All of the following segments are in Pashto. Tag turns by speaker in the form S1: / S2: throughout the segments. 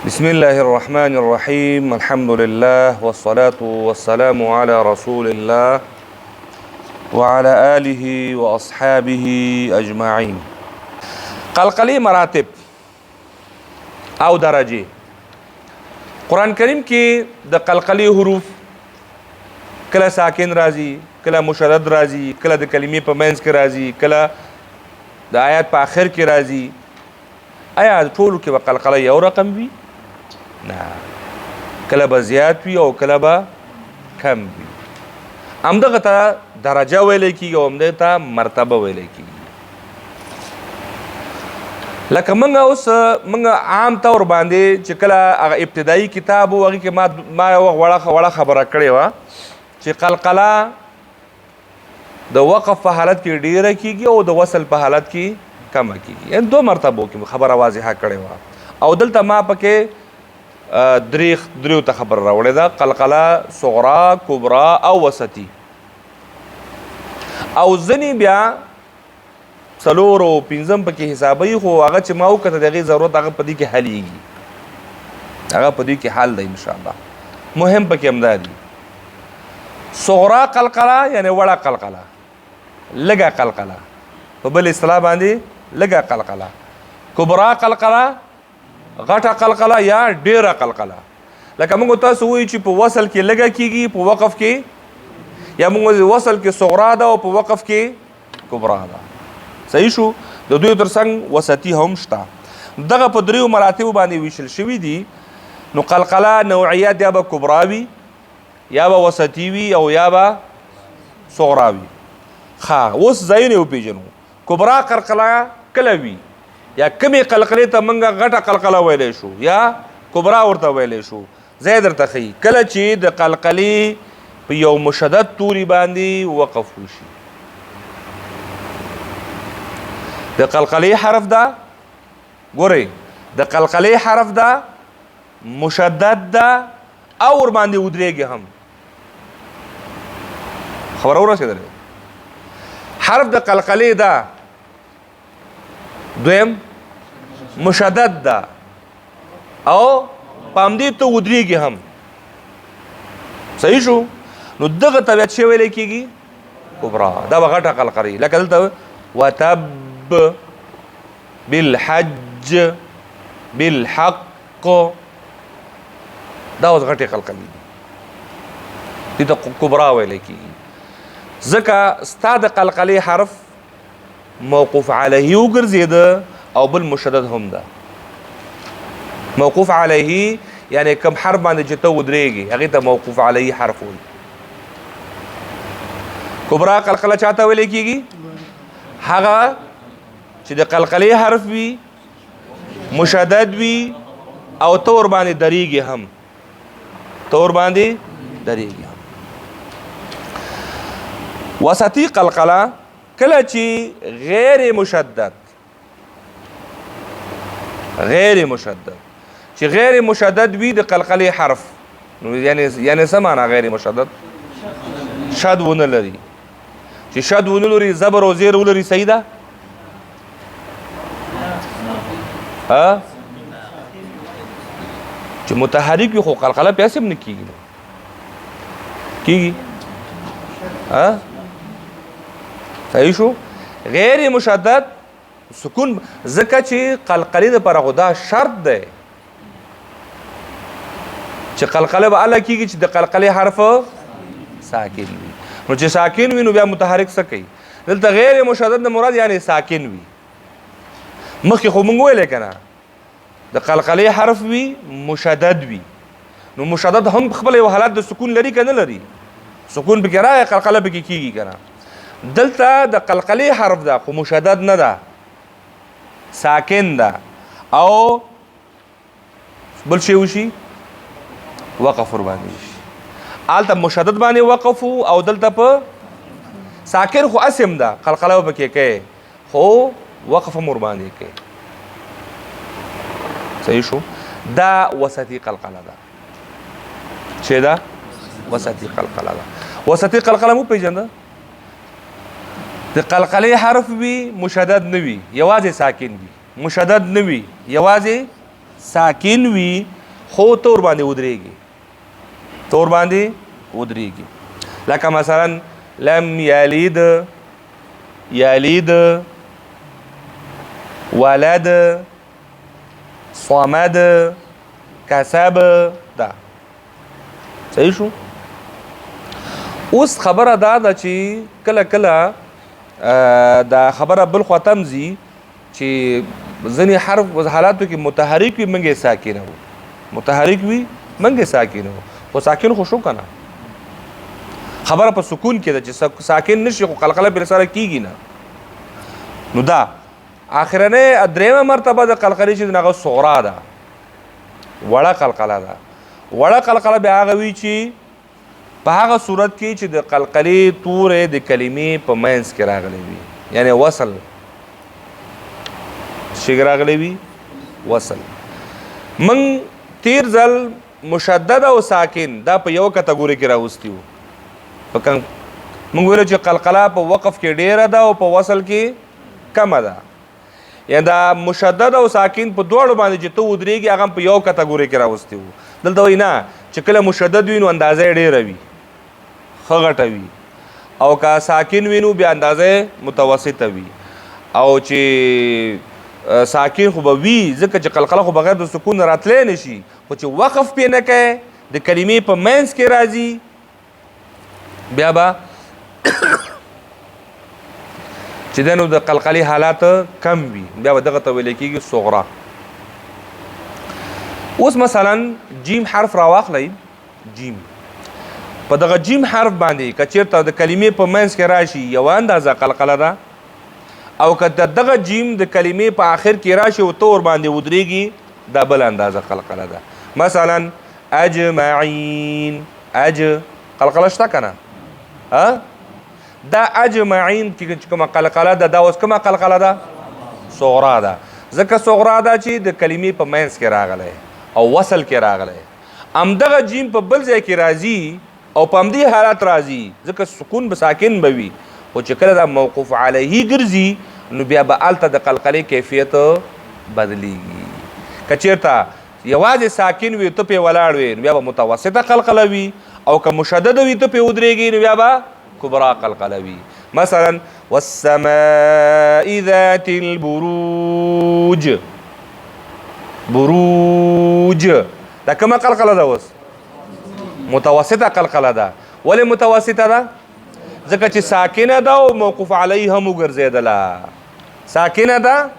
S1: بسم الله الرحمن الرحيم، الحمد لله والصلاة والسلام على رسول الله وعلى آله وأصحابه أجمعين. قلقلي مراتب او درجه. قرآن کریم کې د قلقلي حروف کله ساکن راځي، کله مشدد راځي، کله د کلمې په منځ کې راځي، کله د آیات په آخر کې راځي. آیا ټولو کې به قلقله یو رقم وي؟ نه، کله به زیات وي او کله به کم وي. همدغه ته درجه ویلی کېږي او همدغه ته مرتبه ویلی کېږي. لکه موږ اوس موږ عام طور باندې چې کله هغه ابتدایي کتاب و، هغې کې ما یوه وړه خبره کړې وه چې قلقله د وقف په حالت کې ډیره کیږي او د وصل په حالت کې کمه کیږي. یعنی دوه مرتبو کې خبره واضحه کړې وه. او دلته ما پکې دریو ته خبره راوړې ده: قلقله صغرا، کبرا او وسطي. او ځینې بیا څلور او پنځم پکې حسابوي، خو هغه چې ما وکته د هغې ضرورت هغه په دې کې حلیږي، هغه په دې کې حل دی انشاءالله. مهم پکې همدا دي: صغرا قلقله یعنی وړه قلقله، لږه قلقله، په بل اصطلاح باندې لږه قلقله، کبرا قلقله غټه قلقله یا ډیره قلقله. لکه موږ تاسو وایو چې په وصل کې لږه کیږي، په وقف کې، یا موږ وصل کې صغرا ده او په وقف کې کبرا ده. صحیح شو؟ د دوی تر څنګ وسطي هم شته. دغه په دریو مراتبو باندې ویشل شوي دي. نو قلقله نوعیت یا به کبرا وي، یا به وسطي وي، او یا به صغرا وي. ښه، اوس ځایونه وپېژنو. کبرا قلقله کله وي، یا کومې قلقلې ته موږ غټه قلقله ویلی شو یا کبرا ورته ویلی شو؟ ځای درته ښیي: کله چې د قلقلې په یو مشدد توري باندې وقف وشي. د قلقلې حرف ده، ګورئ، د قلقلې حرف ده، مشدد ده او ور باندې ودرېږي هم. خبره ورسېدلې؟ حرف د قلقلې ده، دویم مشدد ده او په همدې ته ودرېږي هم. صحیح شو؟ نو دغه طبیعت شی ویلی کېږي کبرا. دا به غټه قلقلې، لکه دلته وتب بالحج بالحق، دا اوس غټې قلقلې دي، دې ته کبرا ویلی کېږي. ځکه ستا د قلقلې حرف موقوف علیه وګرځېده او بل مشدد هم ده. موقوف علیه یعنی کم حرف باندې چې ته ودرېږي هغې ته موقوف علیه حرف وایي. کبرا قلقله چاته ویلی کېږي؟ هغه چې د قلقلې حرف وي، مشدد وي او ته ورباندې درېږي هم، ته ورباندې درېږي هم. وسطي قلقله کله چې غیر مشدد، غیر مشدد، چې غیر مشدد وي د قلقلې حرف، نو یعنی څه معنا غیر مشدد؟ شد ونه لري. چې شد ونه لري، زبر او زیر ولري، صحیح ده؟ ها؟ چې متحرک وي خو قلقله پې هسې هم نه کېږي، کېږي؟ ها؟ صحیح شو؟ غیر مشدد سکون، ځکه چې قلقلې دپاره خو دا شرط دی چې قلقله به هله کېږي چې د قلقلې حرف ساکن وي. نو چې ساکن وي نو بیا متحرک څه کوي؟ دلته غیر مشدد نه مراد یعنی ساکن وي. مخکې خو موږ ویلی که نه، د قلقلې حرف وي، مشدد وي، نو مشدد هم خپل یو حالت د سکون لري که نه لري؟ سکون پکې راغی، قلقله پکې کېږي که نه؟ دلته د قلقلې حرف ده خو مشدد نه ده، ساکن ده او بل شی وشي، وقف ور باندې وشي. هلته مشدد باندې وقف او دلته په ساکن خو اسم ده، قلقله به پکې کوي خو وقف هم ور باندې کوي. صحیح شو؟ دا وسطي قلقله ده. چې دا وسطي قلقله ده. وسطي قلقله مو پېژنده؟ د قلقلې حرف وي، مشدد نه وي، یوازې ساکن وي، مشدد نه وي، یوازې ساکن وي خو تور باندې ودرېږي، تور باندې ودرېږي. لکه مثلا لم یلد، یلد، ولد، صمد، کسب. دا صحیح شو. اوس خبره دا ده چې کله کله دا خبره بل خوا ته هم ځي چې ځینې حرف حالاتو کې متحرک وي، موږ یې ساکنوو، متحرک وي موږ یې ساکنوو، خو ساکن خو شو که نه. خبره په سکون کې ده چې ساکن نشي خو قلقله پرې سره کیږي نه. نو دا آخرنۍ درېیمه مرتبه د قلقلې چې هغه صغرا ده، وړه قلقله ده. وړه قلقله بیا هغه وي چې په هغه صورت کې چې د قلقلې توری د کلمې په منځ کې راغلی وي، یعنی وصل شي راغلی وي، وصل. من تیر ځل مشدد او ساکن دا په یو کټګوري کې راوستي وو. په کوم موږ ویل چې قلقله په وقف کې ډیره ده او په وصل کې کمه ده. یعنی دا مشدد او ساکن په دواړو باندې چې ته ودرېږي هغه هم په یو کټګوري کې راوستي وو. دلته وایي نه چې کله مشدد وي نو اندازه یې ډېره وي، ښه غټه وي، او که ساکن وي نو بیا اندازه یې متوسطه وي. او چې ساکن خو به وي ځکه چې قلقله خو بغیر د سکون راتلی نه شي، خو چې وقف پې نه کوي د کلمې په منځ کې راځي بیا به چې دی نو د قلقلې حالات کم وي، بیا به دغه ته ویل کېږي صغرا. اوس مثلا جیم حرف راواخلئ، جیم په دغه جیم حرف باندې که چېرته د کلمې په منځ کې راشي یوه اندازه قلقله ده، او که د دغه جیم د کلمې په آخر کې راشي او ته ورباندې ودرېږي دا بله اندازه قلقله ده. مثلا اجمعین، اج قلقله شته که نه؟ دا اجمعین کې چې کومه قلقله ده دا اوس کومه قلقله ده؟ صغرا ده. ځکه صغرا ده چې د کلمې په منځ کې راغلی او وصل کې راغلی. همدغه جیم په بل ځای کې راځي او په همدې حالت راځي، ځکه سکون به ساکن به وي، خو چې کله دا موقوف علیه ګرځي نو بیا به هلته د قلقلې کیفیت بدلیږي. که چېرته یوازې ساکن وي ته پرې ولاړ وې نو بیا به متوسطه قلقله وي، او که مشدده وي ته پرې ودرېږې نو بیا به کبرا قلقله وي. مثلا والسماء ذات البروج، بروج دا کومه قلقله ده؟ اوس متوسطه قلقله ده. ولې متوسطه ده؟ ځکه چې ساکنه ده او موقوف علیه هم وګرځېدله. ساکنه ده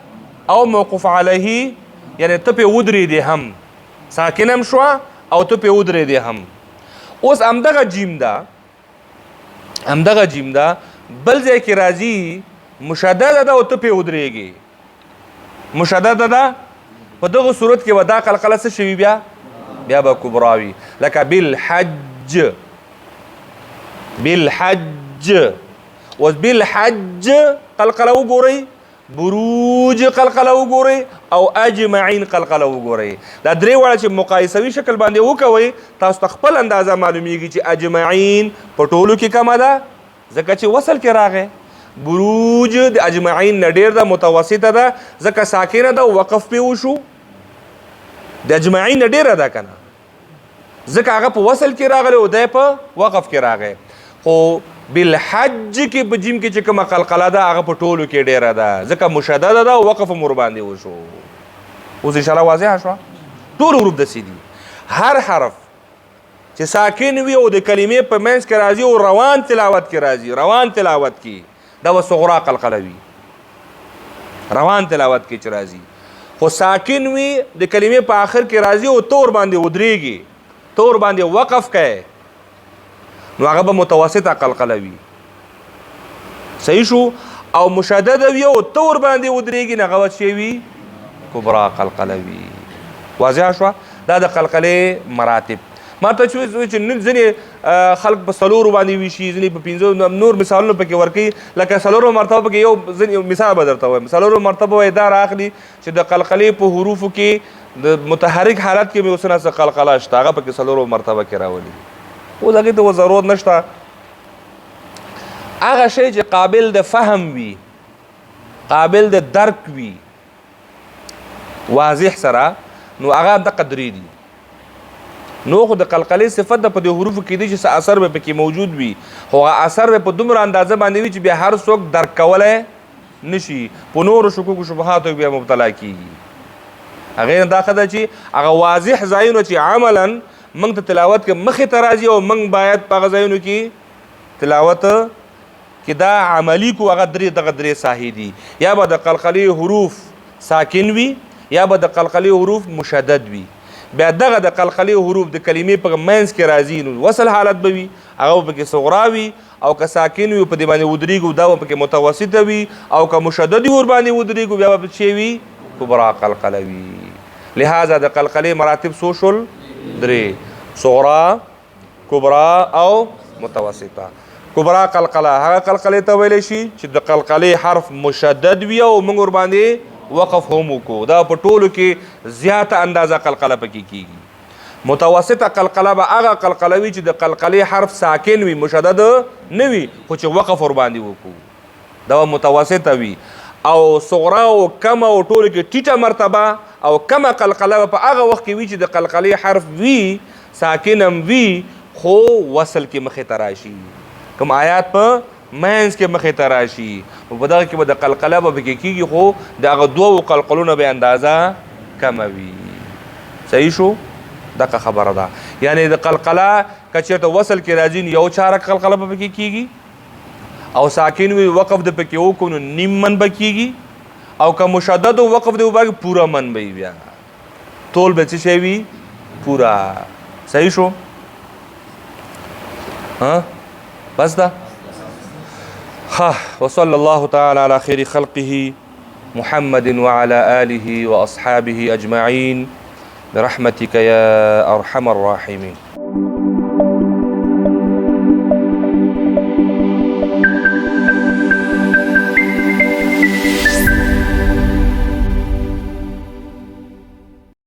S1: او موقوف علیه، یعنی ته پې ودرېدې هم، ساکنه هم شوه او ته پې ودرېدې هم. اوس همدغه جیم ده، همدغه جیم ده بل ځای کې راځي مشدده ده او ته پې ودرېږې، مشدده ده. په دغه صورت کې به دا قلقله څه شوي؟ بیا بیا به کبرا وي. لکه بالحج، بالحج. اوس بالحج قلقله وګورئ، بروج قلقله وګورئ، او اجمعین قلقله وګورئ. دا درې واړه چې مقایسوي شکل باندې وکوئ تاسو ته خپل اندازه معلومیږي چې اجمعین په ټولو کې کمه ده ځکه چې وصل کې راغی، بروج د اجمعین نه ډېر ده، متوسطه ده ځکه ساکنه ده، وقف پې وشو. د اجمعین نه ډېره ده که نه، ځکه هغه په وصل کې راغلی او دی په وقف کې راغی. خو بالحج کې په جیم کې چې کومه قلقله ده هغه په ټولو کې ډېره ده ځکه مشدده ده او وقف هم ورباندې وشو. اوس انشاءالله واضحه شوه. ټول حروف داسې دي، هر حرف چې ساکن وي او د کلمې په منځ کې راځي او روان تلاوت کې راځي، روان تلاوت کې دا به صغرا قلقله وي، روان تلاوت کې چې راځي. خو ساکن وي د کلمې په آخر کې راځي او تور باندې ودرېږي، تور باندې وقف کوي، نو هغه به متوسطه قلقله وي. صحیح شو. او مشدده وي او تور باندې ودرېږي نو هغه به څه وي؟ کبرا قلقله وي. واضح شوه؟ دا د قلقلې مراتب. ما ته چې نن ځینې خلک په څلورو باندې ویشي، ځینې په پنځو، نور مثالونه پکې ورکوي. لکه څلورو مرتبه پکې یو ځینې مثال به درته وایم. څلورو مرتبه یې دا راخلي چې د قلقلې په حروفو کې د متحرک حالت کې به اوس نه څه قلقله شته، هغه پکې څلورو مرتبه کې راولي. اوس هغې ته اوس ضرورت نشته. هغه شی چې قابل د فهم وي، قابل د درک وي، واضح سره، نو هغه دقه درې دي. نو خو د قلقلې صفت د په دې حروفو کې دی چې څه اثر به پکې موجود وي، خو هغه اثر به په دومره اندازه باندې وي چې بیا هر څوک درک کولی نشي، په نورو شکوک شبهاتو بیا مبتلا کیږي. هغې نه دا ښه ده چې هغه واضح ځایونه چې عملا موږ ته تلاوت کې مخې ته راځي او موږ باید په هغه ځایونو کې تلاوت کې دا عملی کو، هغه درې دغه درې ساحې دي. یا به د قلقلې حروف ساکن وي، یا به د قلقلې حروف مشدد وي. بیا دغه د قلقلې حروف د کلمې په منځ کې راځي نو وصل حالت به وي، هغه به پکې صغرا وي، او که ساکن وي په دې باندې ودرېږو دا به پکې متوسطه وي، او که مشدد وي ورباندې ودرېږو بیا به پکې وي کبرا قلقله وي. لہذا د قلقلې مراتب څو شول؟ درې، صغرا، کبرا او متوسطه. کبرا قلقله هغه قلقلې ته ویلی شي چې د قلقلې حرف مشدد وي او موږ ورباندې وقف هم وکړو، دا په ټولو کې زیاته اندازه قلقله پکې کیږي. متوسطه قلقله به هغه قلقله وي چې د قلقلې حرف ساکن وي، مشدد نه وي، خو چې وقف ورباندې وکړو دا به متوسطه وي. او صغرا او کمه او ټولو کې ټیټه مرتبه او کمه قلقله به په هغه وخت کې وي چې د قلقلې حرف وي، ساکن هم وي، خو وصل کې مخې ته راشي، کوم آیات په منځ کې مخې ته راشي، نو په دغه کې به د قلقله به پکې کېږي، خو د هغه دوو قلقلونو به اندازه کمه وي. صحیح شو؟ دغه خبره ده. یعنی د قلقله که چېرته وصل کې راځي نو یو چارک قلقله به پکې کېږي، او ساکن وي وقف د پکې وکړو نو نیم من به کېږي، او که مشدد وقف دی وباږي پوره من به وي، بیا تول به څه شی وي؟ پوره. صحیح شو؟ ها بس ده. ها، وصلى الله تعالى على خير خلقه محمد وعلى آله وأصحابه أجمعين برحمتك يا أرحم الراحمين.